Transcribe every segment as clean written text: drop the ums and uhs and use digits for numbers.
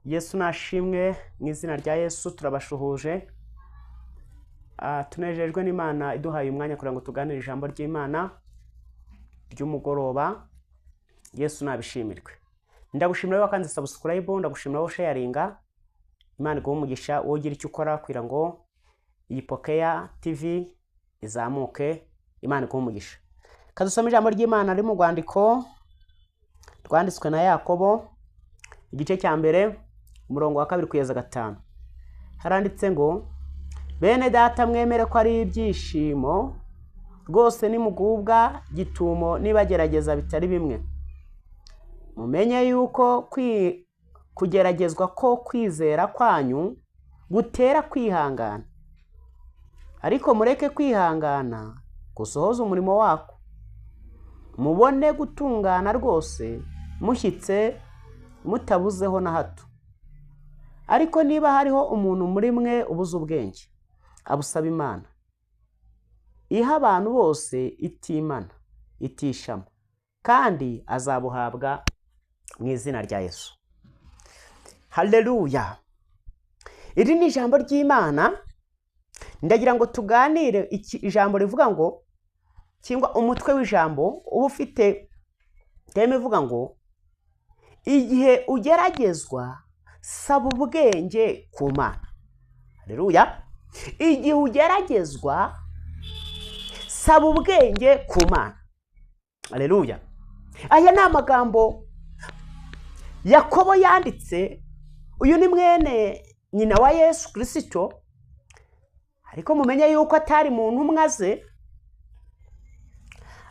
Yesu nashimwe mu izina rya Yesu turabashuhuje. Tunejejwe n'Imana iduhaye umwanya kugira ngo tuganire ijambo ry'Imana ry'umugoroba. Yesu nabishimirwe. Ndagushimira wowe wakanze subscribe, ndagushimira wowe sharinga. Imana iguhe umugisha wowe ugira icyo ukora kugira ngo iyi Pokea TV izamuke. Imana iguhe umugisha. Kadusome ijambo ry'Imana riri mu rwandiko rwanditswe na Yakobo, igice cya mbere umurongo wa 2 kugeza 5. Haranditse ngo: bene data mwemere ko ari ibyishimo rwose nimugubwa gitumo nibagerageza bitari bimwe. Mumenye yuko kugeragezwa ko kwizera kwanyu gutera kwihangana, ariko mureke kwihangana gusohoza umurimo wako, mubone gutungana rwose mushyitse mutabuzeho na hato. Ariko niba hariho umuntu muri mwe ubuze ubwenge, abusaba Imana, iha abantu bose itimana itishama, kandi azabuhabwa mu izina rya Yesu. Haleluya! Iri ni ijambo ry'Imana. Ndagira ngo tuganire ijambo rivuga ngo, cyangwa umutwe w'ijambo uba ufite teme ivuga ngo: igihe ugeragezwa saba ubwenge ku Mana. Haleluya! Igihe ugeragezwa saba ubwenge ku Mana. Haleluya! Aya ni amagambo Yakobo yanditse. Uyu ni mwene nyina wa Yesu Kristo, ariko mumenye yuko atari mu ntumwa ze,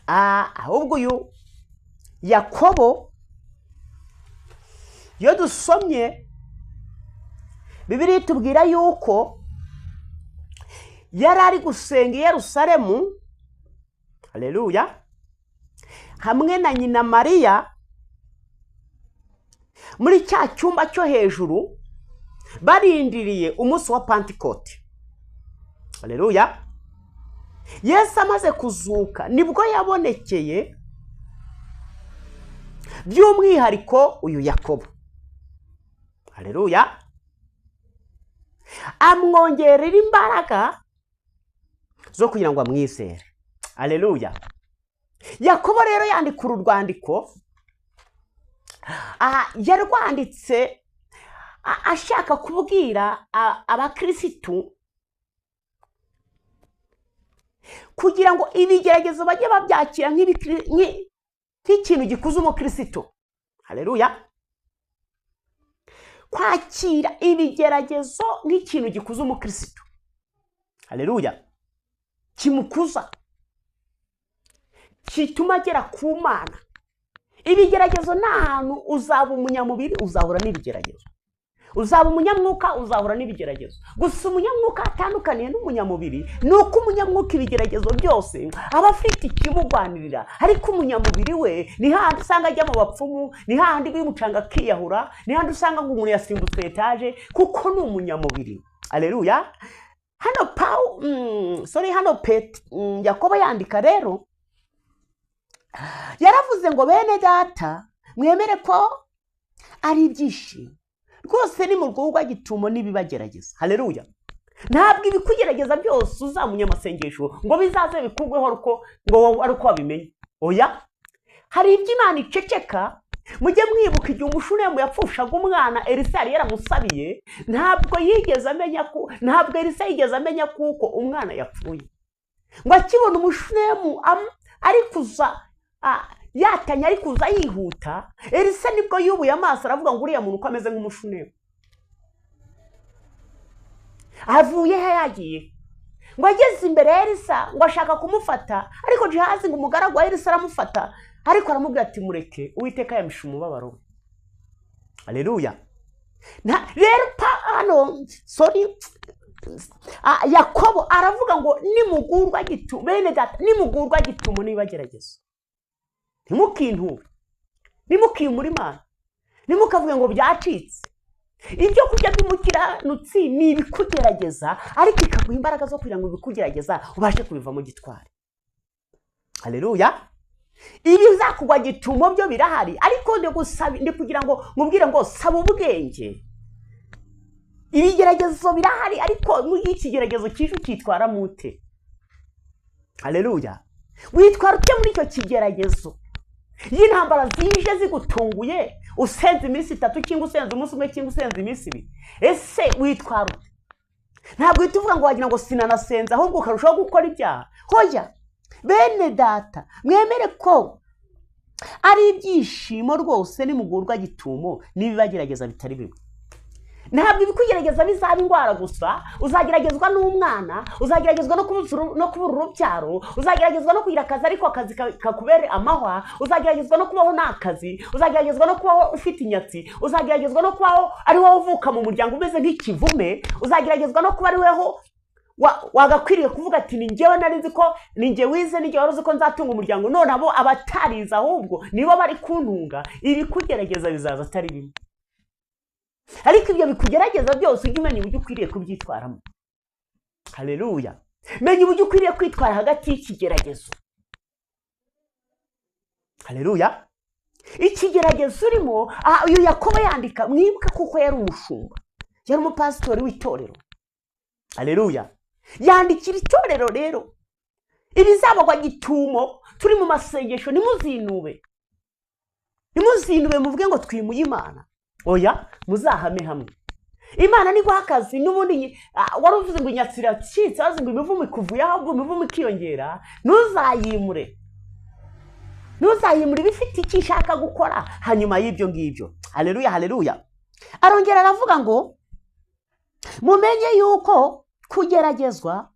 ahubwo uyu Yakobo iyo dusomye Bibiliya itubwira yuko yari ari gusenga i Yerusalemu, haleluya, hamwe na nyina Mariya muri cya cyumba cyo hejuru, barindiriye umunsi wa Pantekote. Haleluya! Yesu amaze kuzuka nibwo yabonekeye by'umwihariko uyu Yakobo. Haleluya! Amwongerera imbaraga zo kugira ngo amwizere. Haleluya! Yakobo rero yandika uru rwandiko, yarwanditse ashaka kubwira abakirisitu kugira ngo ibigeragezo bajye babyakira nk'ikintu gikuza umukirisitu. Haleluya! Kwakira ibigeragezo nk'ikintu gikuza umukirisitu. Haleluya! Kimukuza, kituma agera ku Mana. Ibigeragezo ni ahantu uzaba umunyamubiri uzahura n'ibigeragezo, uzaba umunyamwuka uzahura n'ibigeragezo. Gusa umunyamwuka atandukaniye n'umunyamubiri ni uko umunyamwuka ibigeragezo byose aba afite ikimugwanirira, ariko umunyamubiri we ni hahandi usanga ajya mu bapfumu, ni hahandi bimucanga akiyahura, ni hahandi usanga ngo umuntu yasimbutse etaje, kuko ni umunyamubiri. Haleluya! Hano hano Yakobo yandika rero, yaravuze ngo: bene data mwemere ko ari ibyishimo rwose nimugubwa gitumo n'ibibagerageza. Haleluya! Ntabwo ibikugerageza byose uzamunya amasengesho ngo bizaze bikugweho ngo ari uko wabimenye. Oya, hari ibyo Imana iceceka. Mujye mwibuka igihe umushunemu yapfushaga umwana Elisa yari yaramusabiye, ntabwo yigeze amenya ko, ntabwo Elisa yigeze amenya kuko umwana yapfuye. Ngo akibona umushunemu ari kuza yatanye, ari kuza yihuta, Elisa nibwo yubuye amaso aravuga ngo uriya muntu uko ameze nk'umushunemu, avuye he yagiye? Ngo ageze imbere ya Elisa ngo ashaka kumufata, ariko Gehazi ngo umugaragu wa Elisa aramufata, ariko aramubwira ati: mureke, Uwiteka yamisha umubabaro we. Haleluya! Rero hano Yakobo aravuga ngo nimugurwa gitumo, bene data nimugurwa gitumo nibagerageza, ntimukinture, ntimukimure Imana, ntimukavuge ngo byacitse. Ibyo kurya by'umukiranutsi ni ibikugerageza, ariko ikaguha imbaraga zo kugira ngo ibikugerageza ubashe kubivamo gitwari. Haleluya! Ibizakugwa gitumo byo birahari, ariko ndi kugira ngo mubwire ngo saba ubwenge. Ibigeragezo birahari, ariko muri ikigeragezo kije ukitwara mute? Haleluya. Witwara ute muri icyo kigeragezo? Iyo intambara zije zigutunguye, usenze iminsi 3 cyangwa usenze umunsi umwe cyangwa usenze iminsi 2, ese witwara ute? Ntabwo uhita uvuga ngo wagira ngo sinanasenze, ahubwo ukarushaho gukora ibyaha. Hoya bene data, mwemere ko ari ibyishimo rwose nimugurwa gitumo n'ibibagerageza bitari bimwe. Ntabwo ibikugerageza bizaba indwara gusa, uzageragezwa n'umwana, uzageragezwa no kubura urubyaro, uzageragezwa no kugira akazi ariko akazi kakubere amahwa, uzageragezwa no kubaho nta kazi, uzageragezwa no kubaho ufite inyatsi, uzageragezwa no kubaho ari wowe uvuka mu muryango umeze nk'ikivume, uzageragezwa no kuba ari weho wagakwiriye kuvuga ati ni njyewe nari nzi ko ni njye wize, ni njye wari uzi ko nzatunga umuryango, none abo abatarize ahubwo nibo bari kuntunga. Ibikugerageza bizaza atari bimwe, ariko ibyo bikugerageza byose ujye umenya uburyo ukwiriye kubyitwaramo. Haleluya. Menya uburyo ukwiriye kwitwara hagati y'ikigeragezo. Haleluya. Ikigeragezo urimo, uyu Yakobo yandika, mwibuke kuko yari umushumba, yari umupasitori w'itorero. Haleluya. Yandikira itorero rero ibizabagwa gitumo turi mu masengesho, nimuzinube, nimuzinube muvuge ngo twimuye Imana. Oya, muzahame hamwe. Imana niguha akazi n'ubundi wari uvuze ngo inyatsi iracitse, wazi ngo imivumo ikuvuye, ahubwo imivumo ikiyongera, ntuzayimure. Ntuzayimure ibifite icyo ishaka gukora hanyuma y'ibyo ngibyo. Haleluya, haleluya. Arongera aravuga ngo mumenye yuko kugeragezwa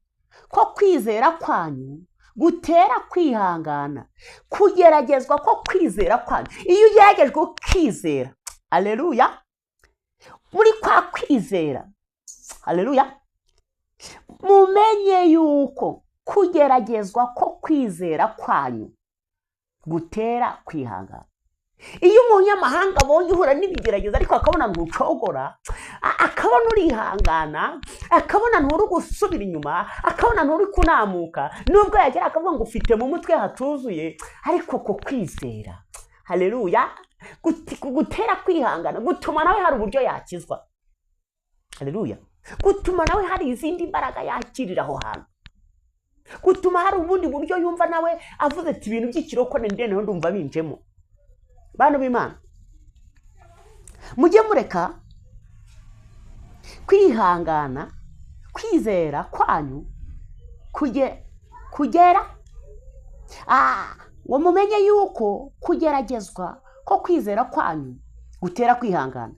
ko kwizera kwanyu gutera kwihangana. Kugeragezwa ko kwizera kwanyu, iyo ugeragejwe ukizera, haleluya, muri kwa kwizera, haleluya, mumenye yuko kugeragezwa ko kwizera kwanyu gutera kwihangana. Iyo umunyamahanga abonye uhura n'ibigeragezo ariko akabona ntucogora, akabona urihangana, akabona nturi gusubira inyuma, akabona nturi kunamuka, nubwo yagera akavuga ngo ufite mu mutwe hatuzuye, ariko ko kwizera, haleluya, gutera kwihangana, gutuma nawe hari uburyo yakizwa. Haleluya. Gutuma nawe hari izindi mbaraga yakirira aho hantu, gutuma hari ubundi buryo yumva nawe avuze ati ibintu by'ikirokore ndende ndumva binjemo. Bantu b'Imana, mujye mureka kwihangana, kwizera kwanyu kugera ngo mumenye yuko kugeragezwa ko kwizera kwanyu gutera kwihangana.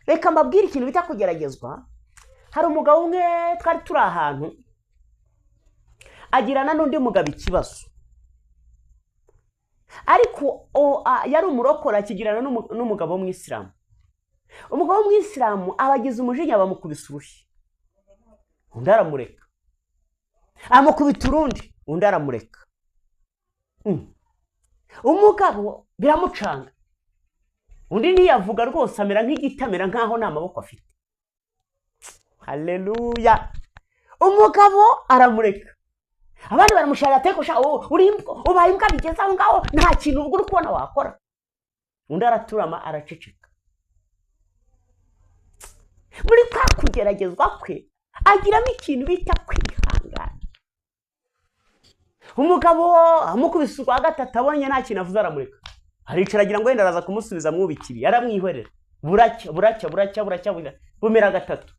Reka mbabwire ikintu bita kugeragezwa. Hari umugabo umwe twari turi ahantu agirana n'undi mugabo ikibazo, ariko yari umurokora akigirana n'umugabo w'umwisilamu. Umugabo w'umwisilamu abagize umujinya bamukubise urushyi, undi aramureka, amukubita urundi, undi aramureka. Umugabo biramucanga, undi ntiyavuga rwose, amera nk'igiti, amera nkaho nta maboko afite. Haleluya. Umugabo aramureka, abandi baramushara ateko sha uri ubaye imbwa bigeze aho ngaho nta kintu ubwo uri kubona wakora. Undi araturama araceceka. Muri kwa kugeragezwa kwe agiramo ikintu bita kwihangana. Umugabo amukubise urwa gatatu abonye nta kintu avuze aramureka, aricara agira ngo wenda araza kumusubiza mwubikiri, aramwihorera. Buracya buracya buracya buracya bumera gatatu.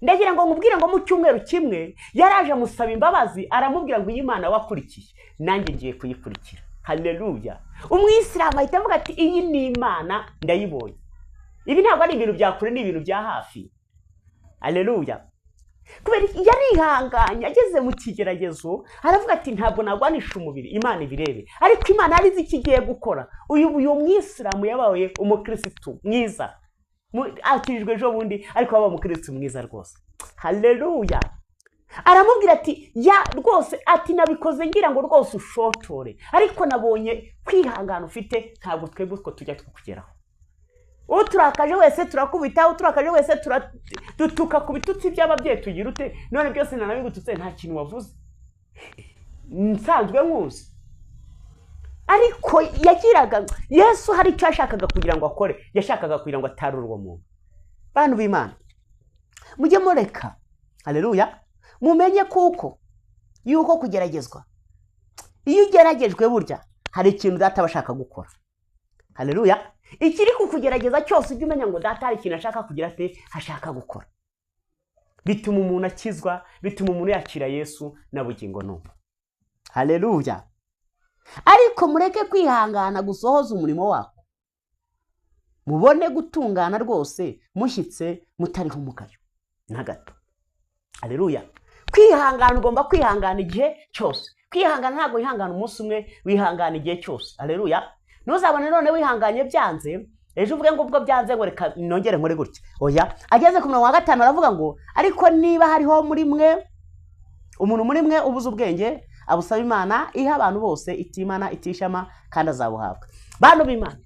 Ndagira ngo nkubwire ngo mu cyumweru kimwe yaraje amusaba imbabazi, aramubwira ngo iyi Imana wakurikiye nanjye ngiye kuyikurikira. Haleluya. Umwisilamu ahita avuga ati iyi ni Imana ndayibonye. Ibi ntabwo ari ibintu bya kure, ni ibintu bya hafi. Haleluya. Kubera yarihanganye ageze mu kigeragezo aravuga ati ntabwo nagwanisha umubiri, Imana ibirebe, ariko Imana ari izi ikigiye gukora. Uyu mwisilamu yabaye umukristo mwiza, akirijwe ejo bundi, ariko aba umukristo mwiza rwose. Haleluya. Aramubwira ati ya rwose, ati nabikoze ngira ngo rwose ushotore, ariko nabonye kwihangana ufite, ntabwo twebwe utwo tujya tukugeraho. Uturakaje wese turakubita, uturakaje wese dutuka ku bitutsi by'ababyeyi tugira ute, none byose nanabigututse nta kintu wavuze, nsanzwe nkuzi. Ariko yagiraga Yesu hari icyo yashakaga kugira ngo akore, yashakaga kugira ngo atarure uwo muntu. Bantu b'Imana, Mujye mureka. Haleluya. Mumenye kuko yuko kugeragezwa, iyo ugeragejwe burya hari ikintu data bashaka gukora. Haleluya. Ikiri kukugerageza cyose ujye umenya ngo data hari ikintu ashaka kugira ate, ashaka gukora. Bituma umuntu akizwa, bituma umuntu yakira Yesu na bugingo n'ubu. Haleluya. Ariko mureke kwihangana gusohoza umurimo wako, mubone gutungana rwose mushyitse mutariho umugayo na gato. Haleluya. Kwihangana, ugomba kwihangana igihe cyose. Kwihangana ntabwo wihangana umunsi umwe, wihangana igihe cyose. Haleluya. Ntuzabone none wihanganye byanze, ejo uvuge ngo ubwo byanze ngo reka nongere nkore gutya. Oya. Ageze ku murongo wa 5 aravuga ngo ariko niba hariho muri mwe umuntu muri mwe ubuze ubwenge, abusaba Imana iha abantu bose itimana itishama, kandi azabuhabwa. Bantu b'Imana,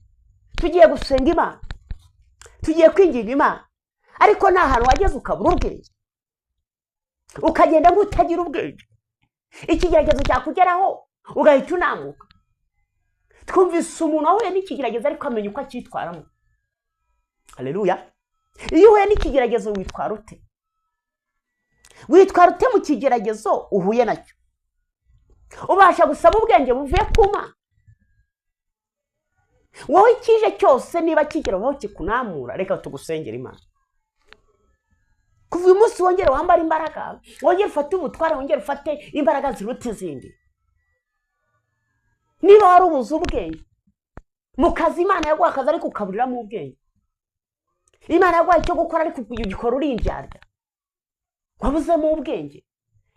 tugiye gusenga Imana, tugiye kwinginga Imana, ariko nta hantu wageze ukabura ubwenge, ukagenda nk'utagira ubwenge. Ikigeragezo cyakugeraho ugahita unamuka. Twumvise umuntu wahuye n'ikigeragezo ariko amenya uko acyitwaramo. Haleluya. Iyo uhuye n'ikigeragezo witwara ute? Witwara ute mu kigeragezo uhuye nacyo? Ubasha gusaba ubwenge buvuye ku Mana? Wowe ikije cyose niba kigeraho kikunamura, reka tugusengera Imana. Kuva uyu munsi wongere wambara imbaraga, wongere ufate ubutware, wongere ufate imbaraga ziruta izindi. Niba wari ubuze ubwenge mu kazi, Imana yaguha akazi ariko ukaburiramo ubwenge. Imana yaguha icyo gukora ariko ugikora uri indyarya, wabuzemo ubwenge.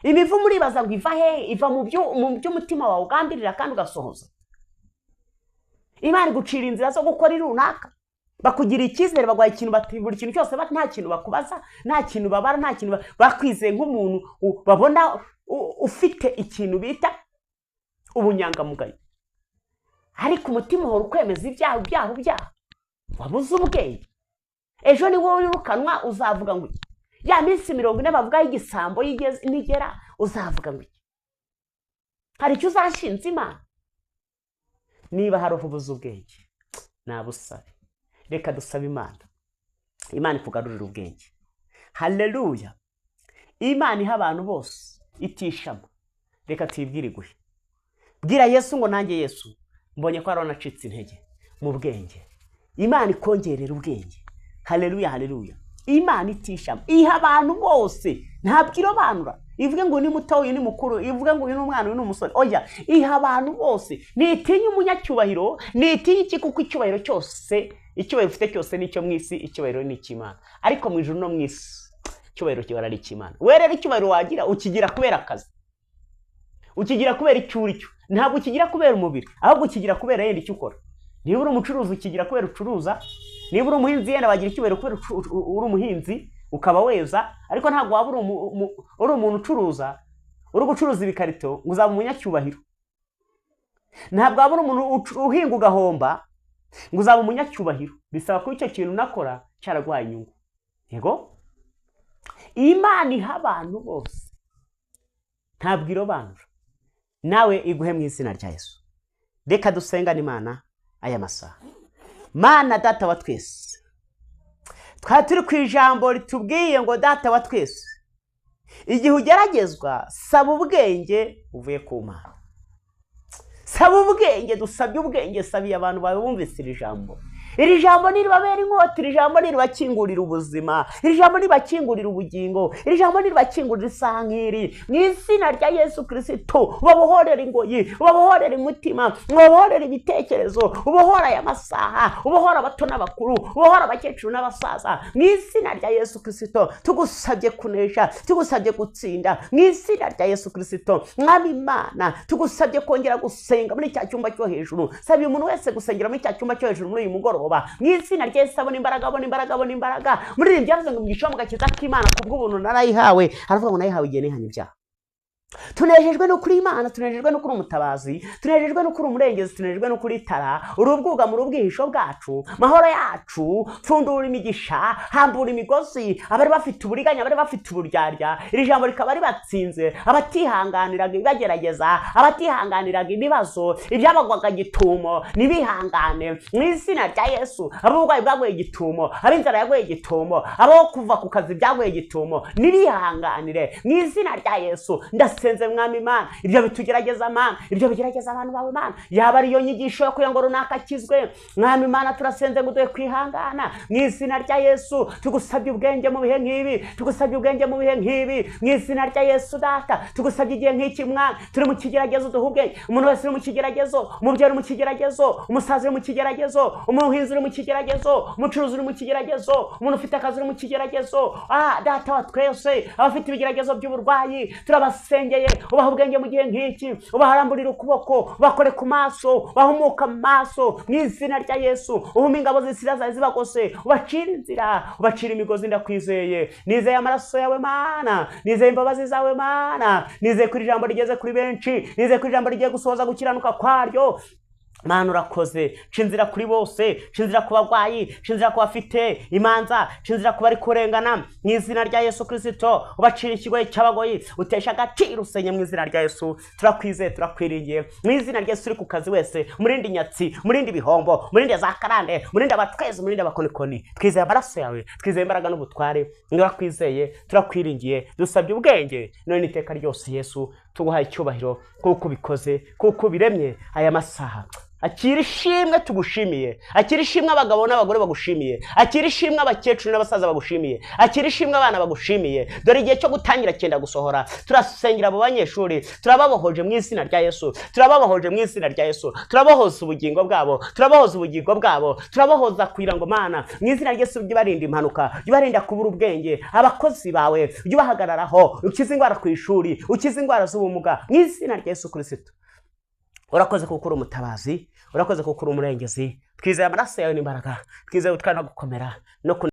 Imivumo uribaza ngo iva hehe? Iva mu by'umutima wawe ugambirira kandi ugasohoza. Imana igucira inzira zo gukora runaka, bakugira icyizere, baguha ikintu, buri kintu cyose, nta kintu bakubaza, nta kintu babara, nta kintu bakwizeye nk'umuntu babona ufite ikintu bita ubunyangamugayo. Ariko umutima uhora ukwemeza ibyaha, ibyaha, ibyaha. Wabuze ubwenge. Ejo ni wowe wirukanwa uzavuga ngo ya minsi 40 bavuga y'igisambo nigera, uzavuga ngo iki? Hari icyo uzashinza Imana? Niba hari ubuze ubwenge, nabusabe. Reka dusabe Imana. Imana ikugarurira ubwenge. Haleluya. Imana iha abantu bose itishama. Reka tuyibwire iguhe. Bwira Yesu ngo nanjye Yesu mbonye ko ari nacitse intege mu bwenge. Imana ikongerera ubwenge. Haleluya, haleluya. Imana itishama iha abantu bose, ntabwo irobanura ivuge ngo ni muto uyu ni mukuru, ivuge ngo uyu ni umwana uyu ni umusore. Oya, iha abantu bose. Nitinya umunyacyubahiro, nitinya iki, kuko icyubahiro cyose, icyubahiro ufite cyose nicyo mu isi, icyubahiro ni icy'Imana. Ariko mu ijuru no mu isi icyubahiro kibara ari icy'Imana. We rero icyubahiro wagira ukigira kubera akazi, ukigira kubera icyo uri cyo, ntabwo ukigira kubera umubiri, ahubwo ukigira kubera yenda icyo ukora. Niba uri umucuruzi ukigira kubera ucuruza, niba uri umuhinzi yenda wagira icyubahiro kubera uri umuhinzi ukaba weza, ariko ntabwo waba uri umuntu ucuruza, uri gucuruza ibikarito ngo uzaba umunyacyubahiro. Ntabwo waba uri umuntu uhinga ugahomba ngo uzaba umunyacyubahiro. Bisaba ko icyo kintu unakora cyaraguhaye inyungu. Yego, Imana iha abantu bose, ntabwo irobanura. Nawe iguhe mu izina rya Yesu. Reka dusengane Imana aya masaha. Mana data wa twese, twari turi ku ijambo ritubwiye ngo data wa twese, igihe ugeragezwa saba ubwenge uvuye ku Mana. Saba ubwenge, dusabye ubwenge, sabiye abantu bawe bumvise iri jambo. Iri jambo niribabera inkota, iri jambo niribakingurira ubuzima, iri jambo niribakingurira ubugingo, iri jambo niribakingurira isankiri. Mu izina rya Yesu Kristo, ubabohorera ingoyi, ubabohorera umutima, ubabohorera ibitekerezo, ubohora aya masaha, ubohora abato n'abakuru, ubohora abakecuru n'abasaza. Mu izina rya Yesu Kristo, tugusabye kunesha, tugusabye gutsinda. Mu izina rya Yesu Kristo, Mwami Imana, tugusabye kongera gusenga muri cya cyumba cyo hejuru. Sabiye umuntu wese gusengera muri cya cyumba cyo hejuru muri uyu mugoroba. Mu izina rya Yesu, abona imbaraga, abona imbaraga, abona imbaraga. Muri iri byavuze ngo umugisha mu gakiza k'Imana kubw'ubuntu narayihawe. Aravuga ngo nayihawe igihe nihanye ibyaha. Tunejejwe no kuri Imana, tunejejwe no kuri umutabazi, tunejejwe no kuri umurengezi, tunejejwe no kuri itara, uri ubwugamo, uri ubwihisho bwacu, mahoro yacu. Pfundura imigisha, hambura imigozi abari bafite uburiganya, abari bafite uburyarya, iri jambo rikaba ribatsinze, abatihanganiraga ibibagerageza, abatihanganiraga ibibazo, ibyabagwaga gitumo, nibihangane mu izina rya Yesu. Ab'uburwayi bwaguye gitumo, ab'inzara yaguye gitumo, abo kuva ku kazi byaguye gitumo, nibihanganire mu izina rya Yesu. Ndasenze Mwami Imana, ibyo bitugerageza Mana, ibyo bigerageza abantu bawe Mana, yaba ariyo nyigisho yo kugira ngo runaka akizwe. Mwami Imana, turasenze ngo uduhe kwihangana mu izina rya Yesu. Tugusabye ubwenge mu bihe nk'ibi, tugusabye ubwenge mu bihe nk'ibi mu izina rya Yesu. Data, tugusabye igihe nk'iki Mwana, turi mu kigeragezo, duhe ubwenge. Umuntu wese uri mu kigeragezo, umubyeyi uri mu kigeragezo, umusaza uri mu kigeragezo, umuhinzi uri mu kigeragezo, umucuruzi uri mu kigeragezo, umuntu ufite akazi uri mu kigeragezo, Data wa twese, abafite ibigeragezo by'uburwayi turabasengeye, ubaha ubwenge mu gihe nk'iki, ubaharamburira ukuboko, ubakore ku maso, bahumuka amaso mu izina rya Yesu. Uhume ingabo z'isira zawe zibagose, ubacire inzira, ubacire imigozi. Ndakwizeye, nizeye amaraso yawe Mana, nizeye imbabazi zawe Mana, nizeye ko ijambo rigeze kuri benshi, nizeye ko ijambo rigiye gusohoza gukiranuka kwaryo. Mana urakoze, ca inzira kuri bose, ca inzira ku barwayi, ca inzira ku bafite imanza, ca inzira ku bari kurengana mu izina rya Yesu Kristo. Ubacira ikigoyi cy'abagoyi, utesha agaciro usenye mu izina rya Yesu. Turakwizeye, turakwiringiye mu izina rya Yesu. Uri ku kazi wese, murinde inyatsi, murinde ibihombo, murinde za karande, murinde abatwezi, murinde abakonikoni. Twizeye amaraso yawe, twizeye imbaraga n'ubutware. Turakwizeye, turakwiringiye, dusabye ubwenge none iteka ryose. Yesu, tuguhaye icyubahiro kuko ubikoze, kuko ubiremye aya masaha. Akira ishimwe tugushimiye, akira ishimwe abagabo n'abagore bagushimiye, akira ishimwe abakecuru n'abasaza bagushimiye, akira ishimwe abana bagushimiye. Dore igihe cyo gutangira cyenda gusohora. Turasengera abo banyeshuri, turababohoje mu izina rya Yesu, turababohoje mu izina rya Yesu, turabohoza ubugingo bwabo, turabohoza ubugingo bwabo, turabohoza kugira ngo Mana mu izina rya Yesu ujye ubarinda impanuka, ujye ubarinda kubura ubwenge. Abakozi bawe ujye ubahagararaho, ukize indwara ku ishuri, ukize indwara z'ubumuga mu izina rya Yesu Kristo. Urakoze kuko uri umutabazi, urakoze kuko uri umurengezi. Twizeye amaraso yawe n'imbaraga, twizeye ubutwari no gukomera no